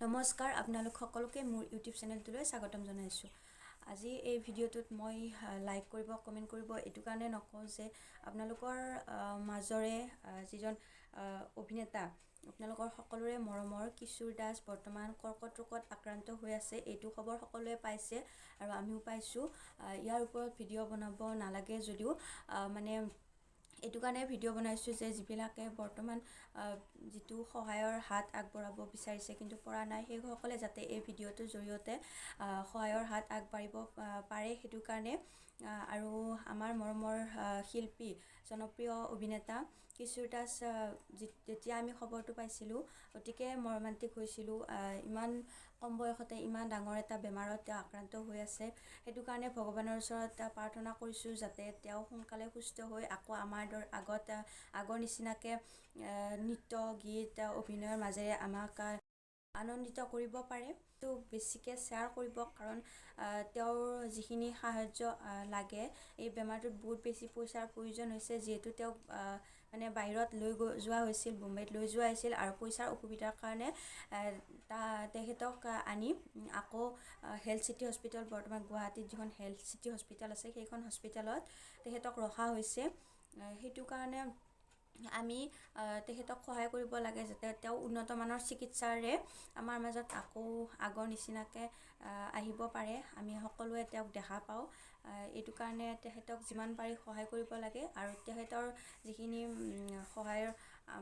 নমস্কাৰ, আপোনালোক সকলোকে মোৰ ইউটিউব চেনেলটোলৈ স্বাগতম জনাইছোঁ। আজি এই ভিডিঅ'টোত মই লাইক কৰিব, কমেণ্ট কৰিব এইটো কাৰণে নকওঁ যে আপোনালোকৰ মাজৰে যিজন অভিনেতা, আপোনালোকৰ সকলোৰে মৰমৰ কিশোৰ দাস বৰ্তমান কৰ্কট ৰোগত আক্ৰান্ত হৈ আছে। এইটো খবৰ সকলোৱে পাইছে আৰু আমিও পাইছোঁ। ইয়াৰ ওপৰত ভিডিঅ' বনাব নালাগে যদিও মানে এইটো কাৰণে ভিডিঅ' বনাইছোঁ যে যিবিলাকে বৰ্তমান যিটো সহায়ৰ হাত আগবঢ়াব বিচাৰিছে কিন্তু পৰা নাই, সেইসকলে যাতে এই ভিডিঅ'টোৰ জৰিয়তে সহায়ৰ হাত আগবাঢ়িব পাৰে সেইটো কাৰণে। আৰু আমাৰ মৰমৰ শিল্পী, জনপ্ৰিয় অভিনেতা কিশোৰ দাস, যেতিয়া আমি খবৰটো পাইছিলোঁ অতিকে মৰ্মান্তিক হৈছিলোঁ। ইমান কম বয়সতে ইমান ডাঙৰ এটা বেমাৰত তেওঁ আক্ৰান্ত হৈ আছে। সেইটো কাৰণে ভগৱানৰ ওচৰত প্ৰাৰ্থনা কৰিছোঁ যাতে তেওঁ সোনকালে সুস্থ হৈ আকৌ আমাৰ দৰে আগৰ নিচিনাকৈ নৃত্য গীত অভিনয়ৰ মাজেৰে আমাক আনন্দিত কৰিব পাৰে। তো বেছিকৈ শ্বেয়াৰ কৰিব, কাৰণ তেওঁৰ যিখিনি সাহাৰ্য লাগে, এই বেমাৰটোত বহুত বেছি পইচাৰ প্ৰয়োজন হৈছে। যিহেতু তেওঁক মানে বাহিৰত লৈ যোৱা হৈছিল, বোম্বেত লৈ যোৱা হৈছিল আৰু পইচাৰ অসুবিধাৰ কাৰণে তেখেতক আনি আকৌ হেল্থ চিটি হস্পিটেল, বৰ্তমান গুৱাহাটীত যিখন হেল্থ চিটি হস্পিটেল আছে সেইখন হস্পিটেলত তেখেতক ৰখা হৈছে। সেইটো কাৰণে আমি তেখেতক সহায় কৰিব লাগে যাতে তেওঁ উন্নত মানৰ চিকিৎসাৰে আমাৰ মাজত আকৌ আগৰ নিচিনাকৈ আহিব পাৰে, আমি সকলোৱে তেওঁক দেখা পাওঁ। এইটো কাৰণে তেখেতক যিমান পাৰি সহায় কৰিব লাগে আৰু তেখেতৰ যিখিনি সহায়ৰ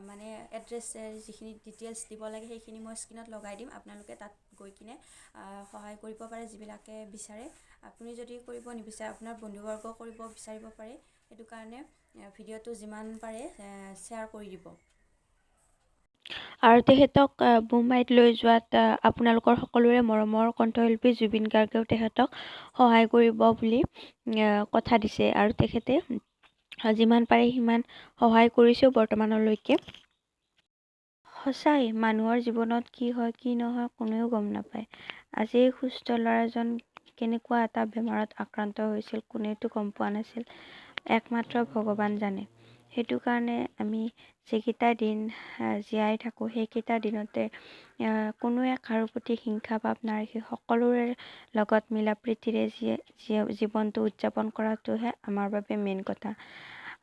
মানে এড্ৰেছ, যিখিনি ডিটেইলছ দিব লাগে সেইখিনি মই স্ক্ৰীণত লগাই দিম। আপোনালোকে তাত গৈ কিনে সহায় কৰিব পাৰে যিবিলাকে বিচাৰে। আপুনি যদি কৰিব নিবিচাৰে, আপোনাৰ বন্ধুবৰ্গ কৰিব বিচাৰিব পাৰে। সেইটো কাৰণে ভিডিঅ'টো যিমান পাৰে শ্বেয়াৰ কৰি দিব। আৰু তেখেতক বোম্বাইত লৈ যোৱাত আপোনালোকৰ সকলোৰে মৰমৰ কণ্ঠশিল্পী জুবিন গাৰ্গেও তেখেতক সহায় কৰিব বুলি কথা দিছে আৰু তেখেতে যিমান পাৰে সিমান সহায় কৰিছেও বৰ্তমানলৈকে। সঁচাই মানুহৰ জীৱনত কি হয় কি নহয় কোনেও গম নাপায়। আজি এই সুস্থ ল'ৰাজন কেনেকুৱা এটা বেমাৰত আক্ৰান্ত হৈছিল কোনেওতো গম পোৱা নাছিল, একমাত্ৰ ভগৱান জানে। সেইটো কাৰণে আমি যিকেইটা দিন জীয়াই থাকোঁ সেইকেইটা দিনতে কোনোৱে কাৰো প্ৰতি হিংসা ভাৱ নাৰাখি সকলোৰে লগত মিলা প্ৰীতিৰে জীৱনটো উদযাপন কৰাটোহে আমাৰ বাবে মেইন কথা।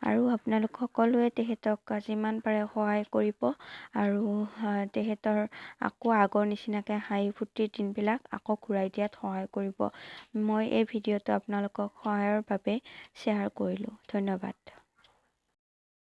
আৰু আপোনালোক সকলোৱে তেখেতক যিমান পাৰে সহায় কৰিব আৰু তেখেতৰ আকৌ আগৰ নিচিনাকৈ হাঁহি ফূৰ্তিৰ দিনবিলাক আকৌ ঘূৰাই দিয়াত সহায় কৰিব। মই এই ভিডিঅ'টো আপোনালোকক সহায়ৰ বাবে শ্বেয়াৰ কৰিলোঁ। ধন্যবাদ।